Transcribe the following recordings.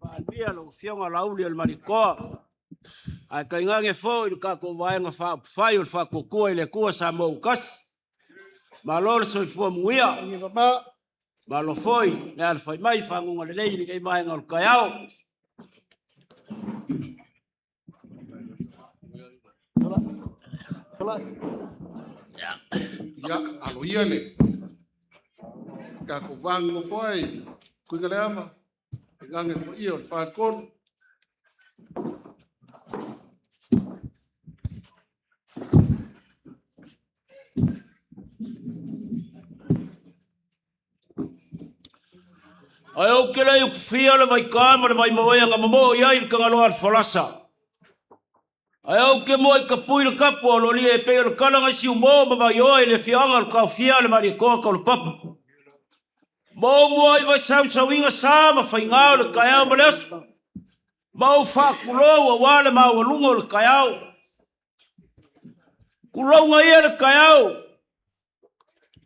Palemia, lau Afioga Laauli o le Malietoa, ae tainane foi le tatou Vaega Faaupufai o le Faatuatua i le Atua Samoa ua Tasi. Malo le soifua manuia, malo foi le alafai mai i faguga lelei i lenei vaega o le taeao. Ia, alo ia le tatou va nonofo ai Tuigaleava, tainane le paia o le Faletolu. Ae ou te le i utufia le vaita ma le vaimoea na momoo i ai le Tagaloa a le Folasa. Ae ou te muai tapui le tapu a Lolia e pei o le tala na Siumo ma Vaioa i le afioaga o le Taofia a le Malietoa Taulapapa. Ma ou muai vaisausauina sa ma faiga o le taeao ma le aso, ma ou faatulou aua le maualuga o le taeao. Tulouna ia le taeao,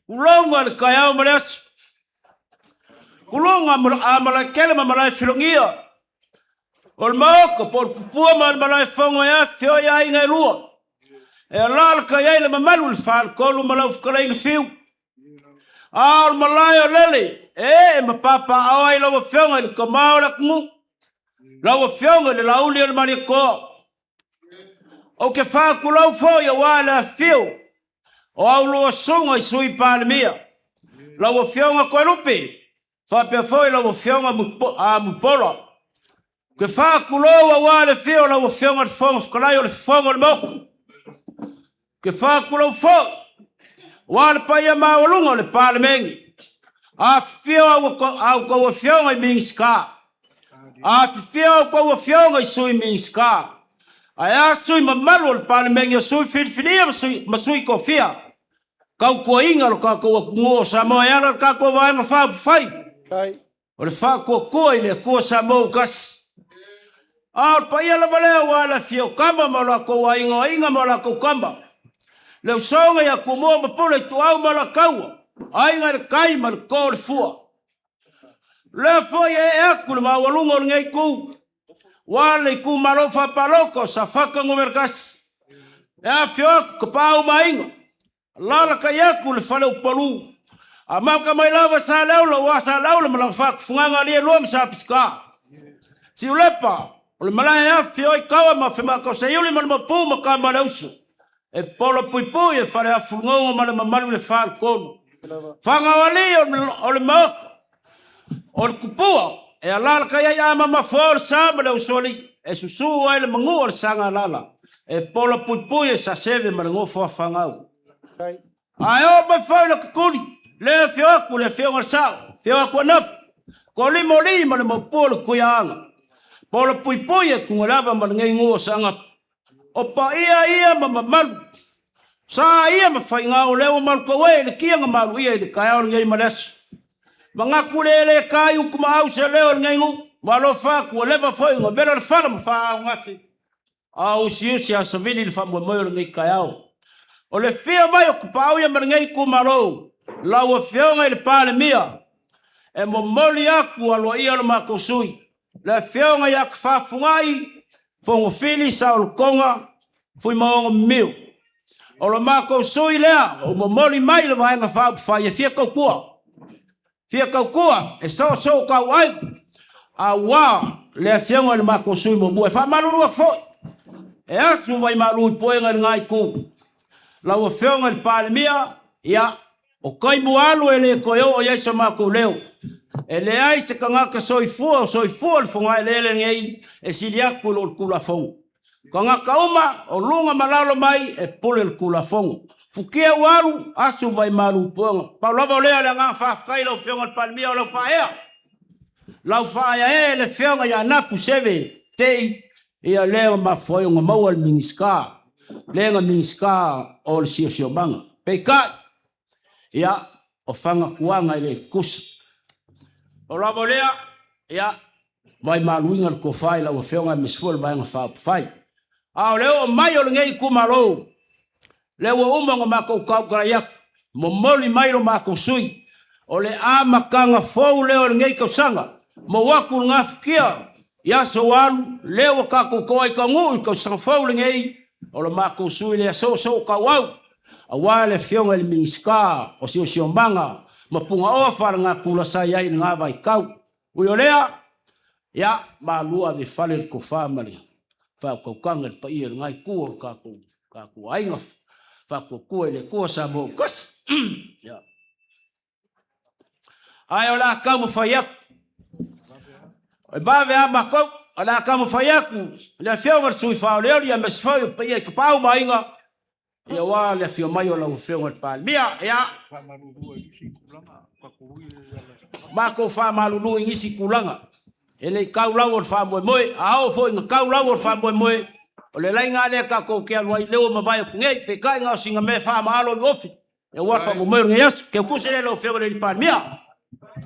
tulouna le taeao ma le aso. Tulouna a Malaetele ma Malaefilogia, o le Maota po o le Tupua ma le Malaefono e afifio ai aiga e lua, e alaalatai ai le mamalu i le Faletolu ma lau fetalaiga Fiu. A o le malae o lele e ee ma papaaao ai lau Afioga i le Tama o le atunuu, lau Afioga i le Laauli o le Malietoa. Ou te faatulou foi aua le afifio o a oulua susuga i Sui Palemia, lau Afioga Toelupe, faapea foi lau Afioga Mulipola. Ou te faatulou aua le afio o lau Afioga i le Fofoga Fetalai o le Fono o le Maota. Ou te faatulou foi aua le paia maualuga o le Palemene, afifio a outou Afioga i Minisita, Afifio a outou Afioga i Sui Minisita, ae a sui mamalu o le Palemene o sui filifilia ma sui tofia, tautuaina lo tatou atunuu o Samoa e ala i le tatou Vaega Faaupufai o le Faatuatua i le Atua Samoa ua Tasi. A o le paia lava lea aua le afifio o Tama ma o latou aiga, o Aiga ma o latou Tama, le usoga ia Tumua ma Pule, Ituau ma Alataua, Aiga i le Tai ma le Too o le Fua. Lea foi e ee atu le maualuga o lenei itu, aua le itumalo faapalota o Safata Nu.1. E afifio atu Tapaau ma Aiga, alaalatai atu le Faleupalu, amata mai lava Saleaula aua Saleaula ma lana faatufugaga alii e lua ma Sapisika. Siulepa, o le malae e afifio ai Tawa ma Afemataoseiuli ma le Maopu ma Tama a le Uso. E pola puipui e Faleafulugogo ma le mamalu i le Faletolu. Fagaoalii o le Maota, o le Tupua, e alaalatai ai Amamafoa o le Sa ma le Usoalii, e susu ai le manua o le Sagalala, e pola puipui e Saseve ma le nofo a fanau. Ae oo mai foi le tutuli, le afio atu le Afioga i le Sao, afio atu Anapu, Kolimo alii ma le Maopu o le Tuiaaga, pola puipui e Tugalava ma lenei nuu o Saanapu. O paia ia ma mamalu, sa ia ma faiga o lea ua malutou e i le tia na maluia i le taeao lenei ma le aso. Manatu le le ta i utumaau se leo o lenei nuu, ua alofa atu ua leva foi ona vela le fala ma faaaogase, a o usiusi a savili le faamoemoe o lenei taeao. O le fia mai o Tapaau ia ma lenei itumalo, lau Afioga i le Palemia, e momoli atu aloaia lo matou sui, le Afioga ia Tafafugai Fogofili Saolotoga Fuimaono Mimiu. O lo matou sui lea ua momoli mai le Vaega Faaupufai e fia tautua, fia tautua e soosoo tauai aua le Afioga i le matou sui muamua. E faamalulu atu foi, e asu vaimalu i puega i lena itu. Lau Afioga i le Palemia, ia, O taimi ua alu e le toe oo i ai so matou leo. E leai se tagata soifua o soifua i le fogaeleele lenei e sili atu i lo le Tulafono. Tagata uma o luga ma lalo mai e pule le Tulafono. Futia ua alu, asu vaimalu puega. Pau lava o lea le agaga faafetai i lau Afioga i le Palemia o lau faaea. Lau faaea e le Afioga ia Anapu Seve Tei, ia lea ua mafua ai ona maua le Minisita, lea na Minisita o le Siosiomaga. Peitai, ia, o fagatuaga e le tutusa. Pau lava o lea, ia, vaimaluina le tofa i lau Afioga aemaise foi o le Vaega Faaupufai. A o le oo mai o lenei itumalo, lea ua uma ona matou tautalai atu, momoli mai lo matou sui usufono. O le amataga fou lea o lenei tausaga. Mou atu le gafatia i aso ua alu, lea ua tatou toa i taunuu i le tausaga fou lenei, o le matou sui lea soosoo tauau, aua le Afioga i le Minisita o Siosiomaga ma Punaoa Faalenatura sa i ai i lena vaitau. Ui o lea, ia, malu ave i fale le tofa ma le faautautaga i le paia i lena itu o le tatou aiga faatuatua i le Atua Samoa ua tasi. Ia. Ae o le a taumafai atu. E vave lava matou, o le a taumafai atu le Afioga i le Sui Faaolioli aemaise foi o le paia i Tapaau ma Aiga, ia aua le afio mai o lau Afioga i le Palemia. Ia, matou faamalulu i nisi tulaga, e le i tau lau o le faamoemoe, a oo foi ina tau lau o le faamoemoe, o le laina lava lea tatou te alu ai, lea ua mavae atu nei, peitai na o sina mea e faamaalo i ofi, aua le faamoemoe o lenei aso. Teutusi lea lau Afioga i le Palemia,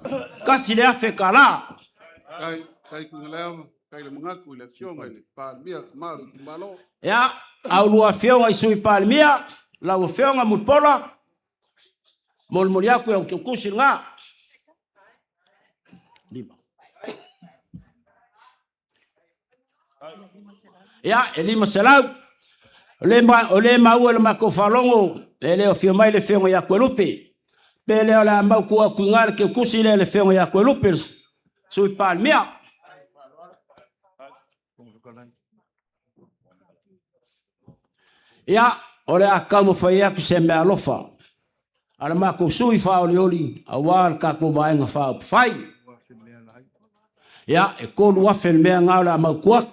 $1,000. Faafetai, faafetai Tuigaleava, faafetai le manatu i le Afioga i le Palemia, le tama o le itumalo. Ia, a oulua afioga i Sui Palemia, lau Afioga Mulipola, molimoli atu i au teutusi lena. 5. Ia, e 500. O le maua i le matou faalogo, e le o afio mai le Afioga ia Toelupe. Pe le o le a mau tuu atu i ina le teutusi lea i le Afioga ia Toelupe, le Sui Palemia. Ia, o le a taumafai atu se meaalofa a le matou sui faaolioli aua le tatou Vaega Faaupufai. Ia, e 3,000 le mea lena o le a mautu atu.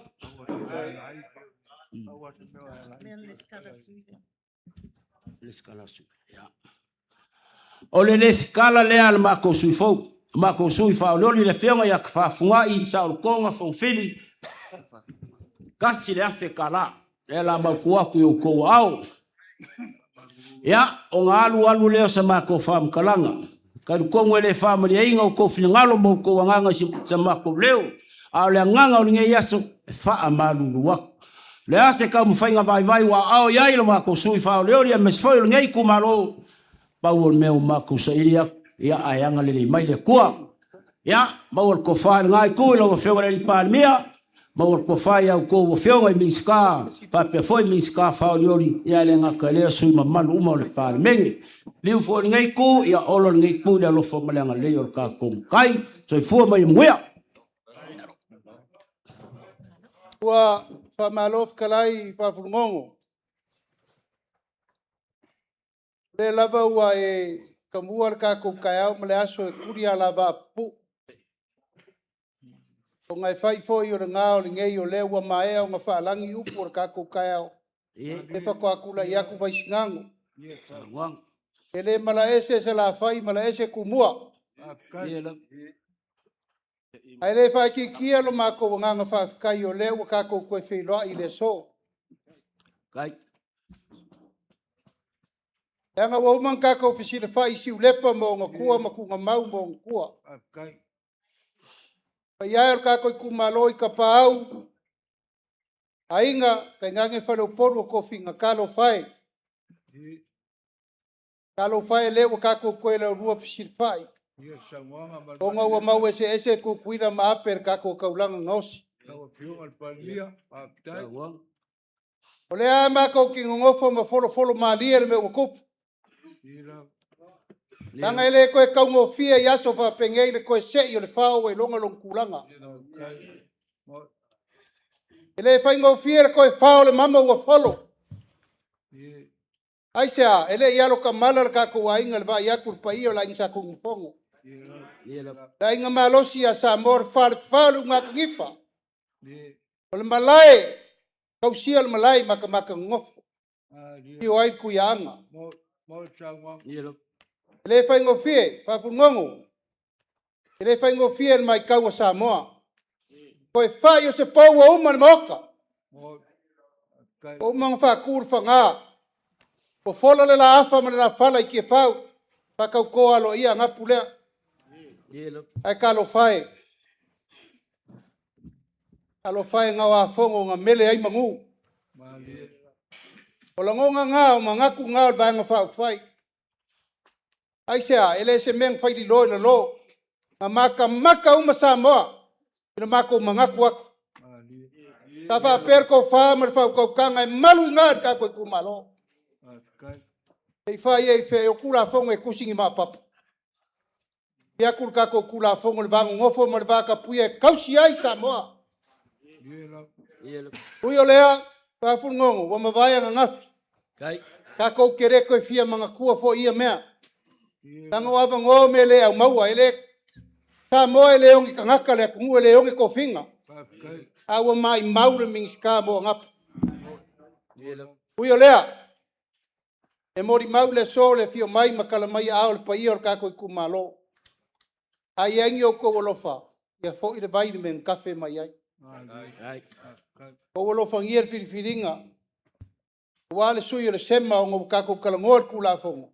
O le lesitala lea a le matou sui fou, le matou sui faaolioli, le Afioga ia Tafafunai Saolotoga Fogafili, $1,000. Lea o le a mautu atu i outou aao. Ia, ona alu alu lea o sa matou faamatalaga. Talitonu e le faamalieina outou finagalo ma outou agaga i sa matou leo, a o le agaga o lenei aso, e faamalulu atu. O le a se taumafaiga vaivai ua aao i ai lo matou sui faaolioli aemaise foi o lenei itumalo, pau o le mea ua matou saili atu, ia ae agalelei mai le Atua. Ia, maua le tofa i lena itu i lau Afioga i le Palemia, maua le tofa i a outou Afioga i Minisita faapea foi Minisita faaolioli, ia ae le gata i lea o sui usufono mamalu uma o le Palemene. Liliu foi i lenei itu, ia ola lenei itu i le alofa ma le agalelei o le tatou Matai. Soifua ma ia manuia. Ua faamalo fetalai Faafulugogo. O lea lava ua e tamua le tatou taeao ma le aso e tuli alavaa pupuu, ona e fai foi o lena o lenei o lea ua maea ona faalagi upu o le tatou taeao, lea faatoa tulai atu Vaisigano. E le malaese Salafai, malaese Tumua. Ae le faaitiitia lo matou agaga faafetai o lea ua tatou toe feiloai i le aso. Leaga ua uma ona tatou fesilafai i Siulepa ma ona tua ma Tuugamau ma ona tua. Le paia e o le tatou itumalo i Tapaau, Aiga, tainane faleupolu o tofiga, talofa e, talofa e o lea ua tatou toe laulua fesilafai ona ua mau eseese Tutuila ma Ape i le tatou taulaga na osi. O lea matou te nonofo ma folofolo malie le mea ua tupu, leaga e le toe taugofie i aso faapenei le toe sei o le fao ua iloga lona tulaga. E le faigofie le toe fao o le mama ua folo. Aisea? E le i alotamala le tatou aiga i le vaai atu i le paia o le Aiga Sa Tunumafono, le aiga malosi ia Samoa, le falefa o le ulugatanifa, o le malae e tausia le malae i matamata nonofo, afio ai le Tuiaana. E le faigofie Faafulugogo, e le faigofie le matau a Samoa, toe fai o se pou ua uma le Maota, ua uma ona faatu le faga, fofola le laafa ma le lafala i Tiafau, faatauto aloaia Anapu lea. Ae talofa e, talofa e gaoafono na mele ai manu. O lagona na, o manatu na o le Vaega Faaupufai. Aisea? E le se mea na fai lilo i lalo. Na matamata uma Samoa i le matou manatu atu. Sa faapea le tofa ma le faautautaga e malu i ina le tatou itumalo. Se i fai ai i fea? O Tulafono e tusi ni maopapa. Fai atu le tatou Tulafono i le va nonofo ma le vatapuia e tausi ai Samoa. Ui o lea, Tuafunono ua mavae ananafi, tatou te le toe fia manatua foi ia mea, leaga o avanoa o mea le aumaua. E le Samoa e le o ni tagata le atunuu e le o ni tofiga, a ua maumau le Minisita mo Anapo. Ui o lea, e molimau le aso le afio mai ma tala mai aao i le paia o le tatou itumalo. A i ai ni outou alofa, ia foi le vai i le mea na tafe mai ai. Outou alofagia le filifiliga aua le sui usufono o le SEMA ona ua tatou talanoa i le Tulafono,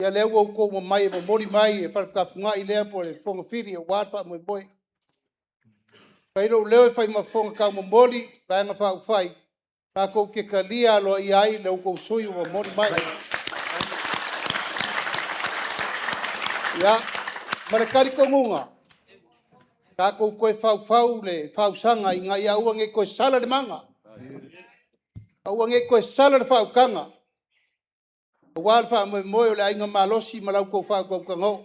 ia lea ua outou omai e momoli mai le faatafugai lea po o le fogafili aua le faamoemoe. Fai lou leo e fai ma fofoga taumomoli Vaega Faaupufai, tatou te talia aloaia ai la outou sui usufono ua momoli mai. Ia, ma le talitonuga, tatou toe faufau le fausaga ina ia aua ne i toe sala le maga, aua ne i toe sala le faautaga aua le faamoemoe o le Aiga Malosi ma la outou faautautaga oo.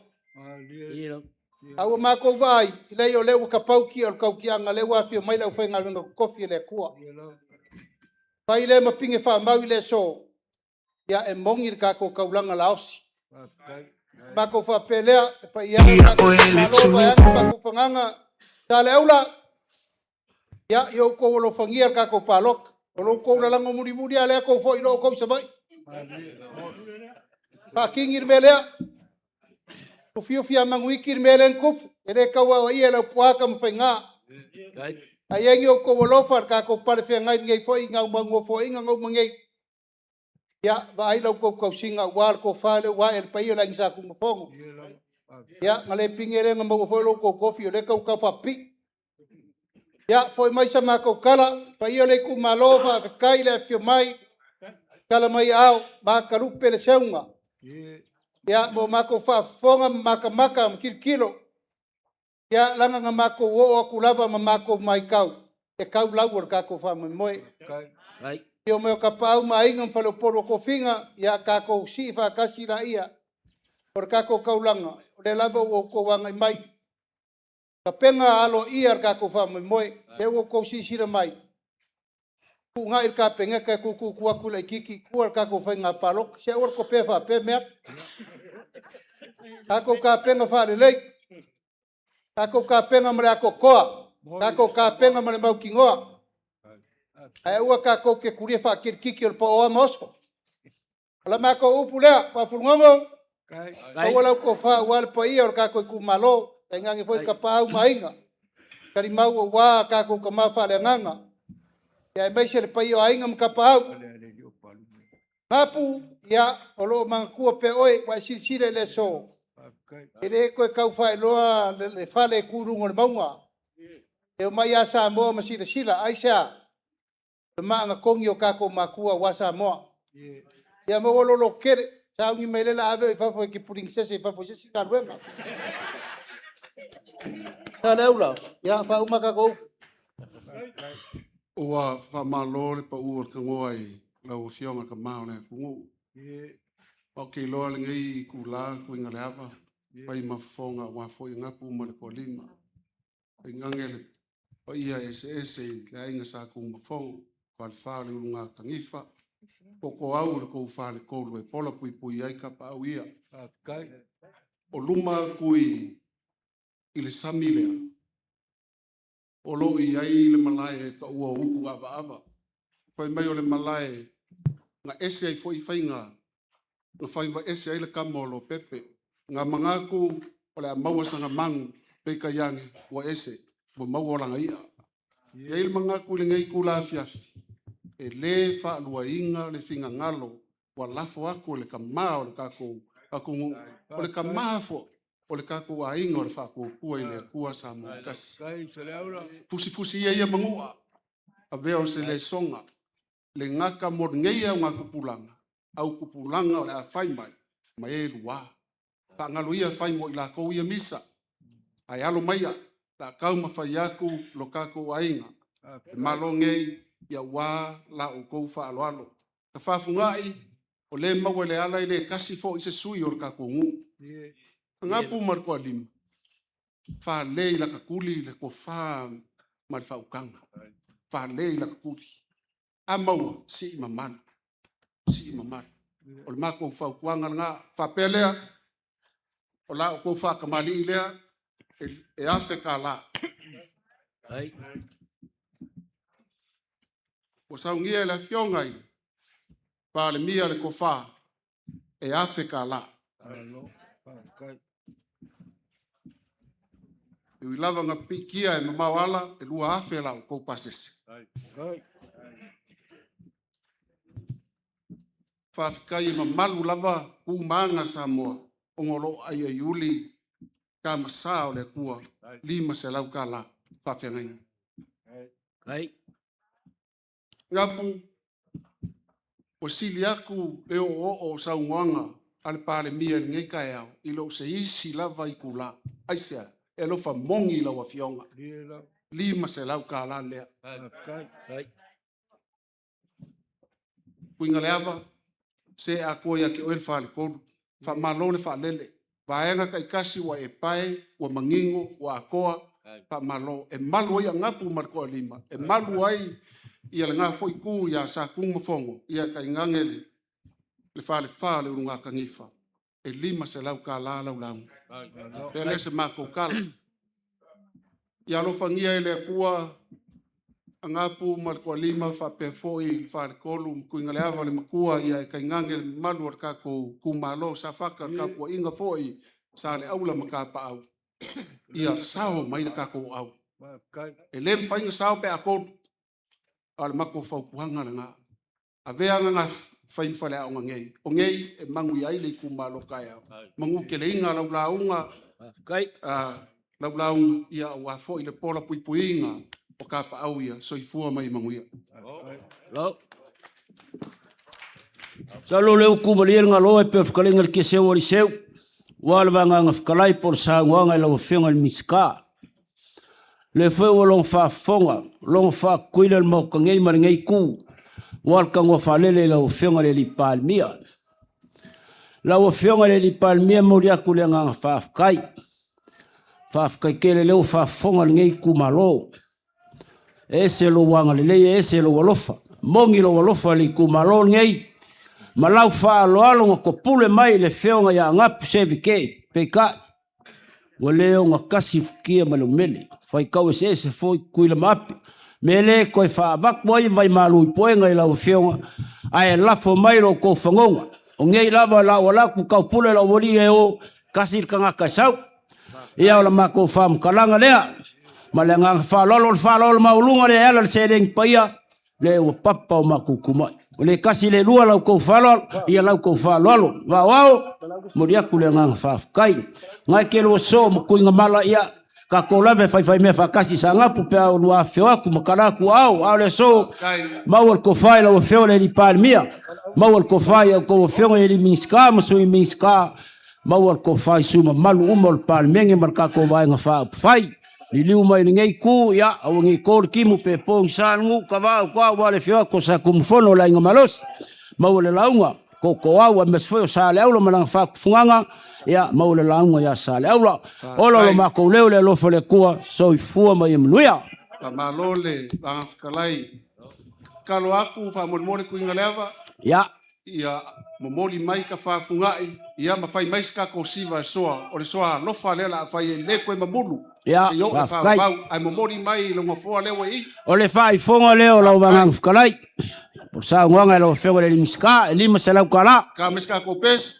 A ua matou vaai, leai o lea ua tapau tia o le tautiaga o lea ua afio mai le aufaigaluega totofi a le Atua. Fai lea ma pine faamau i le aso, ia e moni le tatou taulaga laosi. Matou faapea lea, le paia e o le tatou itumalo vaeane le faafofogaaga, Saleaula, ia outou alofagia le tatou palota. O lo outou lalago mulimuli lava lea tou foi loa outou i Savaii. Faatini le mea lea. Ua fiu manuiti le mea lea na tupu, e le tau aoaia e Laupua Tamafaiga. A i ai ni outou alofa i le tatou palefeagai i lenei foi nofoaiga na uma nei, ia vaai la outou tausiga aua le tofa lea ua ae i le paia o le Aiga Sa Tunumafono. Ia, na le pine lea na maua foi lo outou tofi o lea tou te tau faapipii. Ia, foi mai sa matou tala, le paia o le itumalo, faafetai le afifio mai, tala mai aao, matalupe le seuga ua matou faafofoga ma matamata ma tilotilo, ia leaga na matou oo atu lava ma matou matau, e tau lau o le tatou faamoemoe. Afio mai o Tapaau ma Aiga ma Faleupolu o Tofiga, ia tatou sii faatasi laia o le tatou taulaga, o lea lava ua outou agai mai. Tapena aloaia le tatou faamoemoe, lea ua outou silasila mai, fetuunai le Kapeneta e tututu atu laitiiti i tua le tatou faiga palota. Se aua le topea faapea mea. Tatou tapena faalelei, tatou tapena ma le atoatoa, tatou tapena ma le mautinoa, ae aua tatou te tulia faakirikiki o le paoa ma oso. O la matou upu lea, Tuafulugogo, maua lau tofa aua le paia o le tatou itumalo, tainane foi Tapaau ma Aiga, talimau aua tatou tama faaleagaga, aemaise le paia o Aiga ma Tapaau. Mapu, ia o lo o manatua pea oe, ua e silasila i le aso, e le toe tau faailoa le fale e tu i luga o le mauga. E omai lava Samoa ma silasila. Aisea? O le maa na togi e o tatou matua aua Samoa. Ia maua lou lototele, sauni mai o lea o le a ave oe i fafo e te puligi sese i fafo i se isi galuega. Saleaula, ia faauma a tatou upu. Ua faamalo le pau o le tanoa i lau Afioga i le Tama o le atunuu. Ou te iloa i lenei itula e tuiga i le ava, e fai ma fofoga aua foi Napu ma le Tualima, tainane le paia eseese i le Aiga Sa Tunumafono, Falefa o le Ulugatanifa, Tootooau o le tou Faletolu e pola puipui ai tapaau ia. O luma atu i le sami lea, o lo o i ai le malae e taua o Utuaavaava, fai mai o le malae na ese ai foi faiga, na fai ese ai le tama o Lopepe, na manatu o le a maua sana manu, peitai ane ua ese, ua maua lana i'a. E i ai le manatu i lenei itula afiafi, e le faaluaina le finagalo ua lafo atu e le Tama o le tatou atunuu, o le Tama foi o le tatou Aiga o le Faatuatua i le Atua Samoa ua Tasi. Fusifusi ia ia manua, avea o se lesona, le gata mo lenei augatupulaga, autupulaga o le a fai mai ma e lua. Faagalo ia e fai mo i lakou ia misa. Ae alo maia, la taumafai atu lo tatou aiga. E malo nei ia ua la outou faaaloalo. Tafafugai, o le maua le ala i le tasi foi se sui o le tatou nuu. Agapu ma le toalima, faalei la tatuli le tofa ma le faautaga. Faalei la tatuli. A maua, sii mamalu, sii mamalu. O le matou fautuaga lena. Faapea lea, o la outou faatamalii lea e $1,000. Ua saunia e le Afioga i le Palemia le tofa e $1,000. E ui lava ina piitia e mamao ala, e $2,000 la outou pasese. Faafetai e mamalu lava tu ma aga Samoa ona o lo o aiaiuli tama sa o le Atua, $500 faafeagaiga. Gapu, ua sili atu le oooo o saunoaga a le Palemia i lenei taeao i lo se isi lava itula. Aisea? E alofa moni i lau Afioga. $500 lea. Uiga lea, se atoa ia te oe le faletolu. Faamalo le faalele. Vaega taitasi ua e pae, ua manino, ua atoa, faamalo. E malu ai Agapu ma le Toalima, e malu ai lena foi itu ia Satunumafono, ia tainane le Falefa o le Ulugatanifa. E $500 lau lauga. O lea se matou tala. Ia alofagia e le Atua Agapu ma le Toalima faapea foi le Faletolu ma Tuigaleava le Matua, ae tainane le mamalu o le tatou itumalo Safata, le tapuaiga foi Saleaula ma Tapaau, ia sao mai le tatou aau. E le mafai ona sao pe a tolu, a o le matou fautuaga lena, avea Ananafi e fai ma faleaoga nei, o nei e manuia ai le itumalo taeao, manuteleina lau lauga, aua foi le pola puipuiga o tapaau ia. Soifua ma ia manuia. Masalo o lea ua tumalie le galo e pei o le fetalaiga i le Tiaseu o Aliiseu, aua le vagaga fetalai po o le saunoaga i lau Afioga i le Minisita. O lea foi ua logo faafofoga, logo faa-Tutuila le Maota nei ma lenei Itu, aua le tanoa faalele i lau Afioga i le Palemia. Lau Afioga i le Palemia, e momoli atu le agaga faafetai. Faafetai tele o lea ua faafofoga lenei itumalo. E ese lou agalelei, e ese lou alofa. Moni lou alofa i le itumalo lenei, ma lau faaaloalo na topule mai i le afioga ia Agapu Sevike, peitai, ua le ogatasi futia ma le umele, faitau eseese foi Tutuila ma Ape. Me le toe faavatu ai vaimalu i puega i lau afioga, ae lafo mai lo outou fagoga. O nei lava la ua laku taupule lau alii e o, kasi le tagata e sau. Ia o la matou faamatalaga lea, ma le agaga faaaloalo, o le faaaloalo maualuga lea e ala i le seleni paia, le ua papa o matou tumai. O le tasi le lua lau tou faaaloalo, ia lau tou faaaloalo. Vao ao, momoli atu le agaga faafetai. Ngai ke lua soo ma tuigamala, ia tatou lava e faifai mea faatasi i Saanapu pe a olua afifio atu ma tala atu ao, a o le aso, maua le tofa i lau Afioga i le Palemia, maua le tofa i a outou afioga i alii Minisita ma Sui Minisita, maua le tofa i sui usufono mamalu uma o le Palemene ma le tatou Vaega Faaupufai. Liliu mai i lenei itu, ia, aua ne i to le timu pe pogisa le nuu, tavao toa aua le afio atu o Satunumafono o le Aiga Malosi, maua le lauga Tootooau aemaise foi o Saleaula ma lana faatufugaga, ia maua le lauga ia Saleaula. Ola lo matou leo i le alofa o le Atua, soifua ma ia manuia. Faamalo le Vaga Fetalai. Tatalo atu faamolemole Tuigaleava. Ia. Ia momoli mai tafafugai, ia ma fai mai se tatou siva e soa, o le soa alofa lea o le a fai e le toe mamulu. Ia, se i oo le faafetai. Faavavau, ae momoli mai i le nofoa lea ua i. O le faaifoga lea o lau Vagaga Fetalai. O le saunoaga i lau Afioga i le Minisita, e $500. Ka mai se tatou pese.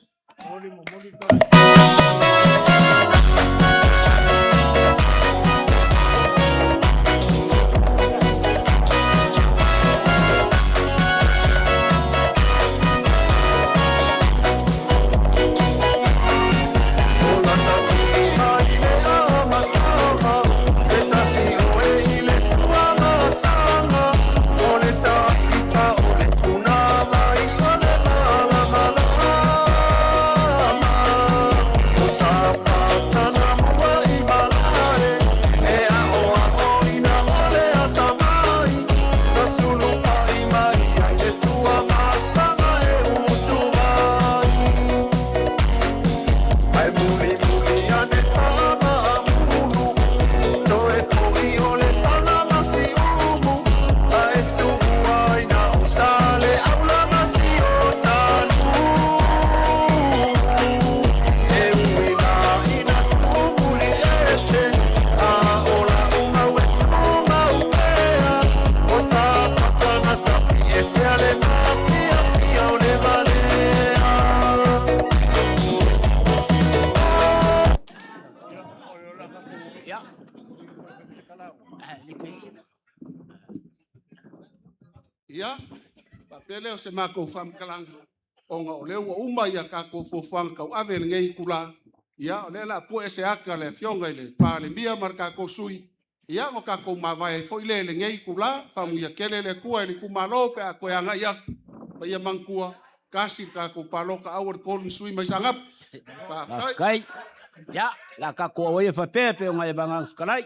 Ia, faapea lea o se matou faamatalaga, ona o lea ua uma a tatou fuafuaga tauave i lenei itula, ia o lea o le a pue se ata a le Afioga i le Palemia ma le tatou sui, ia ona tatou mavae ai foi lea i lenei itula. Faamanuia tele le Atua i le itumalo pe a toe agai atu. Ma ia manatua, tasi le tatou palota, aua le 3 ni sui mai Saanapu. Faafetai. Faafetai. Ia, o le a tatou auai faapea pei ona e fetalai.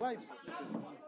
Live.